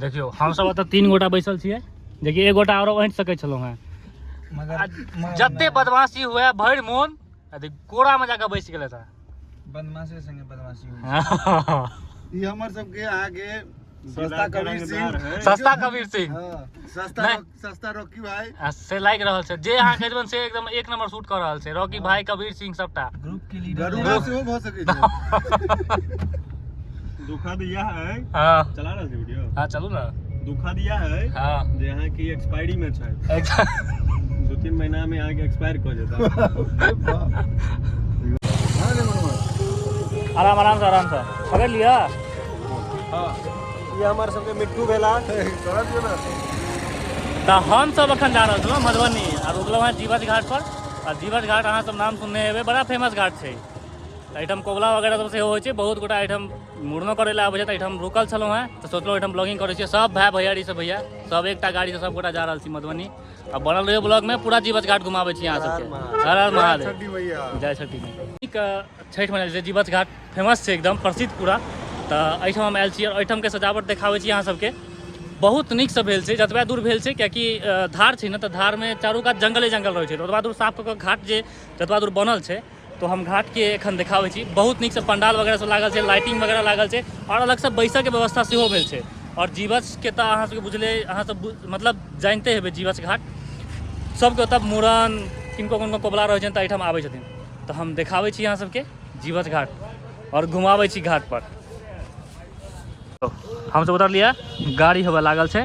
देखियौ, हमसब एतऽ 3 गोटा बैसल छियै, जेकि एक गोटा आरो ऐंठ सकै छलहुँ हेँ। मगर जते बदमाशी हुए भरि मोन अथी कोरा में जाके बैस गेलै तऽ बदमाशी संगे बदमाशी होइ। ई हमर सबके अहाँके सस्ता कबीर सिंह। सस्ता कबीर सिंह। हाँ, सस्ता। नहीं। सस्ता रॉकी भाई। आ, से लागि रहल छै जे अहाँ कहै से एकदम एक नंबर शूट कऽ रहल छै। रॉकी भाई, कबीर सिंह, सबटा ग्रुप के लीडर। गरुड़ा सेहो भऽ सकै छै। दुखद इएह है। चला रहल छै वीडियो? हाँ, चलू ना। दुखद इएह है जे अहाँके एक्सपायरी में छै। 2-3 महीना में अहाँके एक्सपायर कऽ जेता। हाँ रे मनोहर। आराम आराम से, आराम से पकड़ लिअ। ई हमर सबके मिट्टू भेला। करऽ दियौ ने। तऽ हम सब अखन जा रहल छलहुँ मधुबनी आ रुकलहुँ हेँ जीवछ घाट पर। आ जीवछ घाट अहाँ सब नाम सुनने हेबै, बड़ा फेमस घाट छै। तऽ एहिठाम कोबला वगैरह सब सेहो होइ छै, बहुत गोटा एहिठाम मुड़नो करै लए आबै छै। तऽ एहिठाम रुकल छलहुँ हेँ तऽ सोचलहुँ एहिठाम ब्लॉगिंग करै छियै। सब भाय भैयारी सब, भैया सब एकटा गाड़ीसँ सब गोटा जा रहल छी मधुबनी। आ बनल रहियौ ब्लॉगमे, पूरा जीवछ घाट घुमाबै छी अहाँ सबके। हर हर महादेव। छठी भैया। जय छठी मैया। छठि मनायल छै, जीवछ घाट फेमस छै एकदम प्रसिद्ध पूरा। तऽ एहिठाम हम आयल छी आओर एहिठामके सजावट देखाबै छी अहाँ सबके। बहुत नीकसँ भेल छै, जतबा दूर भेल छै, कियाकि धार छै ने, तऽ धारमे चारू कात जंगले जंगल रहै छै, तऽ ओतबा दूर साफ कऽ कऽ घाट जे जतबा दूर बनल छै, तो हम घाटके एखन देखाबै छी। बहुत नीकसँ पंडाल वगैरह सब लागल छै, लाइटिंग वगैरह लागल छै आओर अलगसँ बैसऽके व्यवस्था सेहो भेल छै। आओर जीवछके तऽ अहाँ सबके बुझले, अहाँ सब मतलब जानिते हेबै, जीवछ घाट सबके ओतऽ मूड़न, किनको किनको कोबला रहै छनि तऽ एहिठाम आबै छथिन। तऽ हम देखाबै छी अहाँ सबके जीवछ घाट आओर घुमाबै छी घाट पर। हमसब उतरलियै, गाड़ी होबे लागल छै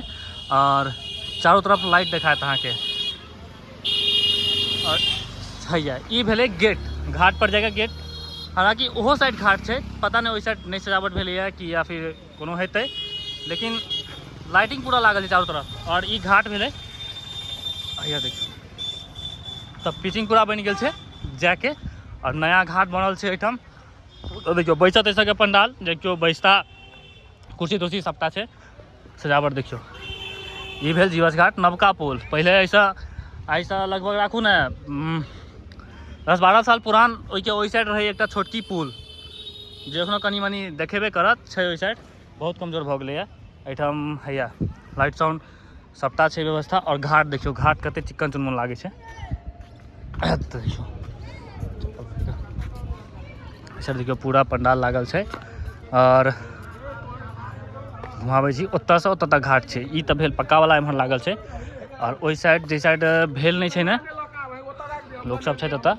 आओर चारू तरफ लाइट देखायत अहाँके। आओर हैया ई भेलै गेट, घाट पर जाइके गेट। हालाँकि ओहो साइड घाट छै, पता नहि ओहि साइड नहि सजावट भेलैए कि या फिर कोनो हेतै, लेकिन लाइटिंग पूरा लागल छै चारू तरफ। आओर ई घाट भेलै, हैया देखियौ, तब पिचिंग पूरा बनि गेल छै जायके। आओर नया घाट बनल छै एहिठाम। देखियौ, बैसऽ तैसऽके पंडाल, जे केओ बैसता, कुर्सी तुर्सी सबटा छै। सजावट देखियौ। ई भेल जीवछ घाट नवका पुल। पहिले एहिसँ लगभग राखू ने 10-12 साल पुरान ओहिके ओहि साइड रहै एकटा छोटकी पुल, जे एखनो कनि मनि देखेबे करत छै। ओहि साइड बहुत कमजोर भऽ गेलैए। एहिठाम हैया लाइट साउंड सबटा छै व्यवस्था। आओर घाट देखियौ, घाट कते चिक्कन चुनमुन लागै छै। देखियौ सर, देखियौ पूरा पंडाल लागल छै। आओर घुमाबै छी, ओतऽसँ ओतऽ तक घाट छै। ई तऽ भेल पक्का वाला, एम्हर लागल छै। आओर ओहि साइड जे साइड भेल नहि छै ने, लोक सब छै ओतऽ।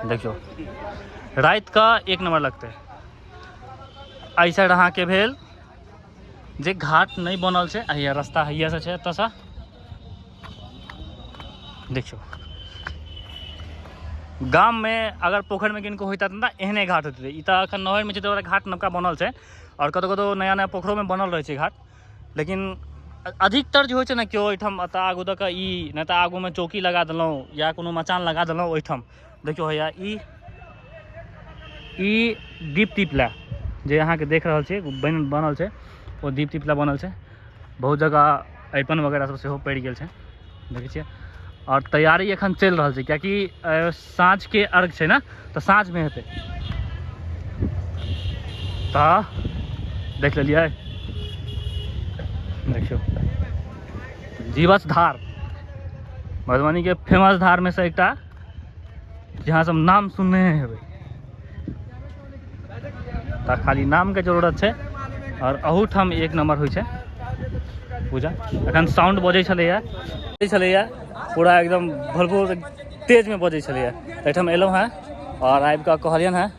देखियौ, राति कऽ एक नंबर लगतै। एहि साइड अहाँके भेल जे घाट नहि बनल छै, आ रास्ता हैया से छै एतऽसँ। देखियौ, गाममे अगर पोखरिमे किनको होइता तऽ एहने घाट होइत रहै। ई तऽ एखन नहरिमे छै तऽ घाट नवका बनल छै, आओर कतहु कतहु नया नया पोखरिमे बनल रहै छै घाट। लेकिन अधिकतर जे होइ छै ने, केओ एहिठाम एतऽ आगू दऽ कऽ ई नहि तऽ आगूमे चौकी लगा देलहुँ या कोनो मचान लगा देलहुँ ओहिठाम। देखियौ, हैया ई दीप तीप लए जे अहाँके देख रहल छियै बनल छै, ओ दीप तीप लए बनल छै। बहुत जगह अरिपन वगैरह सब सेहो पड़ि गेल छै, देखै छियै। आओर तैयारी एखन चलि रहल छै, कियाकि साँझके अर्घ छै ने, तऽ साँझमे हेतै। तऽ देख लेलियै, देखियौ जीवछ धार, मधुबनीके फेमस धारमे से एकटा, जहाँ सब नाम सुनने हेबै, तऽ खाली नामके जरूरत छै। आओर अहूठाम एक नंबर होइ छै पूजा। एखन साउंड बजै छलैए, बजै छलैए पूरा एकदम भरपूर तेजमे बजै छलैए। तऽ एहिठाम एलहुँ हेँ आओर आबि कऽ कहलियनि हेँ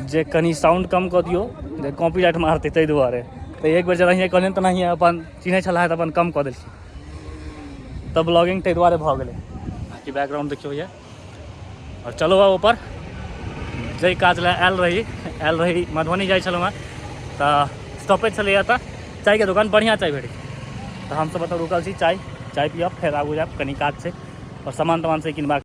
जे कनि साउंड कम कऽ दियौ, जे कॉपीराइट मारतै, ताहि दुआरे। तऽ एक बेर जेनाहिए कहलियनि तेनाहिए अपन चिन्है छलाह तऽ अपन कम कऽ देलखिन। तऽ ब्लॉगिंग ताहि दुआरे भऽ गेलै। बाँकी बैकग्राउंड देखियौ यऽ। आओर चलू आब ऊपर, जाहि काज लए आयल रही। मधुबनी जाइ छलहुँ हेँ तऽ स्टॉपेज छलैए, तऽ चायके दोकान, बढ़िआँ चाय भेटै छै। तऽ हमसभ एतऽ रुकल छी, चाय चाय पियब, फेर आगू जायब, कनि काज छै आओर सामान तामान से किनबाक।